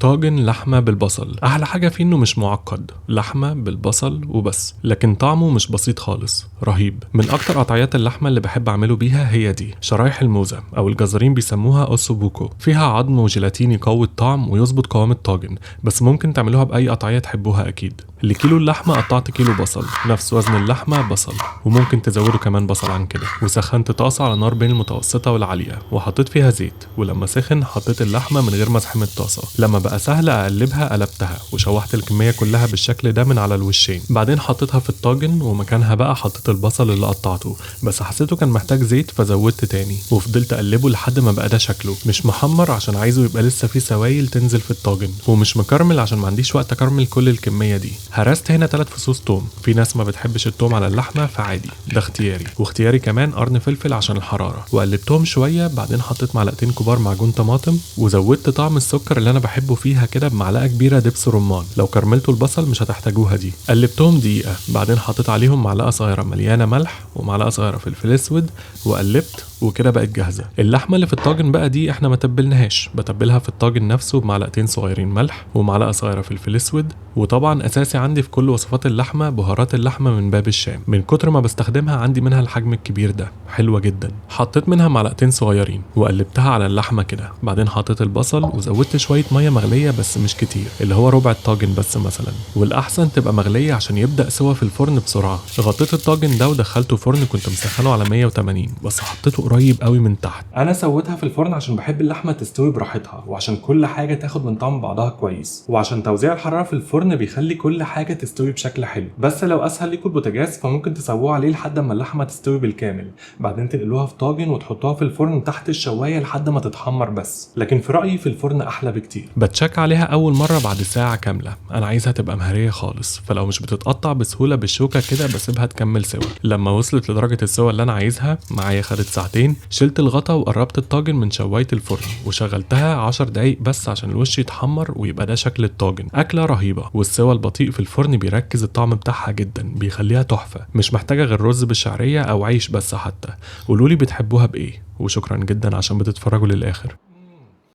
طاجن لحمة بالبصل، أحلى حاجة فيه إنه مش معقد، لحمة بالبصل وبس، لكن طعمه مش بسيط خالص، رهيب. من أكتر قطعيات اللحمة اللي بحب أعمله بيها هي دي، شرايح الموزة أو الجزرين بيسموها أوسوبوكو، فيها عظم وجيلاتين يقوي الطعم ويظبط قوام الطاجن، بس ممكن تعملوها بأي قطعية تحبوها أكيد. لكيلو اللحمة قطعت كيلو بصل، نفس وزن اللحمة بصل، وممكن تزودوا كمان بصل عن كده. وسخنت طاسة على نار بين المتوسطة والعالية وحطيت فيها زيت، ولما سخن حطيت اللحمة من غير ما ازحم الطاسة. لما بقى سهل اقلبها قلبتها وشوحت الكمية كلها بالشكل ده من على الوشين. بعدين حطيتها في الطاجن، ومكانها بقى حطيت البصل اللي قطعته، بس حسيته كان محتاج زيت فزودت تاني، وفضلت اقلبه لحد ما بقى ده شكله، مش محمر عشان عايزه يبقى لسه فيه سوايل تنزل في الطاجن، ومش مكرمل عشان ما عنديش وقت اكرمل كل الكمية دي. هرست هنا 3 فصوص توم، في ناس ما بتحبش التوم على اللحمة فعادي، ده اختياري، واختياري كمان قرن فلفل عشان الحرارة، وقلبتهم شوية. بعدين حطيت معلقتين كبار معجون طماطم، وزودت طعم السكر اللي انا بحبه فيها كده بمعلقة كبيرة دبس رمان، لو كرملتوا البصل مش هتحتاجوها دي. قلبتهم دقيقة، بعدين حطيت عليهم معلقة صغيرة مليانة ملح ومعلقة صغيرة فلفل اسود، وقلبت، وكده بقت جاهزة. اللحمة اللي في الطاجن بقى دي احنا ما تبلناهاش، بتبلها في الطاجن نفسه بمعلقتين صغيرين ملح ومعلقة صغيرة فلفل اسود، وطبعا اساسي عندي في كل وصفات اللحمة بهارات اللحمة من باب الشام، من كتر ما بستخدمها عندي منها الحجم الكبير ده، حلوة جدا. حطيت منها معلقتين صغيرين وقلبتها على اللحمة كده. بعدين حطيت البصل وزودت شوية مية مغلية بس مش كتير، اللي هو ربع الطاجن بس مثلا، والأحسن تبقى مغلية عشان يبدأ سوا في الفرن بسرعة. غطيت الطاجن ده ودخلته فرن كنت مسخنه على 180، بس حطيته قريب قوي من تحت. انا سويتها في الفرن عشان بحب اللحمة تستوي براحتها، وعشان كل حاجة تاخد من طعم بعضها كويس، وعشان توزيع الحرارة في الفرن بيخلي كل حاجة تستوي بشكل حلو. بس لو اسهل ليكم البوتاجاز فممكن تسووه عليه لحد ما اللحمة تستوي بالكامل، بعدين تنقلوها في طاجن وتحطوها في الفرن تحت الشوايه لحد ما تتحمر بس، لكن في رايي في الفرن احلى بكتير. بتشك عليها اول مرة بعد ساعة كاملة، انا عايزها تبقى مهريه خالص، فلو مش بتتقطع بسهولة بالشوكة كده بسيبها تكمل سوا. لما وصلت لدرجة السوا اللي انا عايزها، معايا خدت ساعتين، شلت الغطا وقربت الطاجن من شوايه الفرن وشغلتها 10 دقايق بس عشان الوش يتحمر ويبقى ده شكل الطاجن. اكله رهيبة، والسوا البطيء في الفرن بيركز الطعم بتاعها جدا، بيخليها تحفة، مش محتاجه غير رز بالشعريه او عيش بس حتى. قولولي بتحبوها بايه، وشكرا جدا عشان بتتفرجوا للاخر.